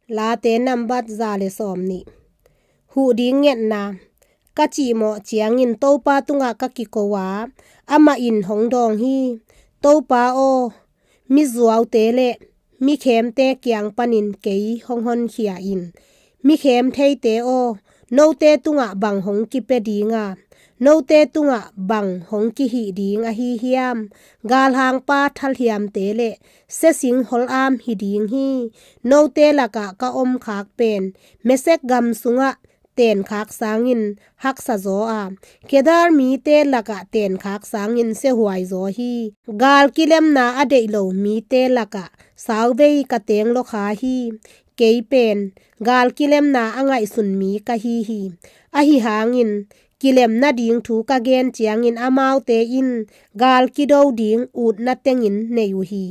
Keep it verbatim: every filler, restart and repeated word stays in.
Late nambat za le sawm nih. Huh ding ngetna. Ka cihmawh ciangin Topa tungah ka kiko a, amah in hong dawng hi. Topa aw, mizuaute le mikhemte kiang panin kei hong honkhia in. Mikhem theite aw, note tungah bang hong kipia ding a, note tungah bang hong kihih ding ahi hiam? Galhangpa thalhiamte le siasing holam hi ding hi. Note lakah ka omkhak pen Mesek gam sungah tenkhak sangin haksa zaw a, Kedar mite lakah tenkhak sangin siahuai zaw hi. Gal kilemna a deih lo mite lakah sauvei ka teng lawkha hi. Kei pen gal kilemna a ngaihsun mi ka hi hi. Ahi hangin kilemna ding thu ka gen ciangin amaute in gal kido ding utna tengin nei uh hi.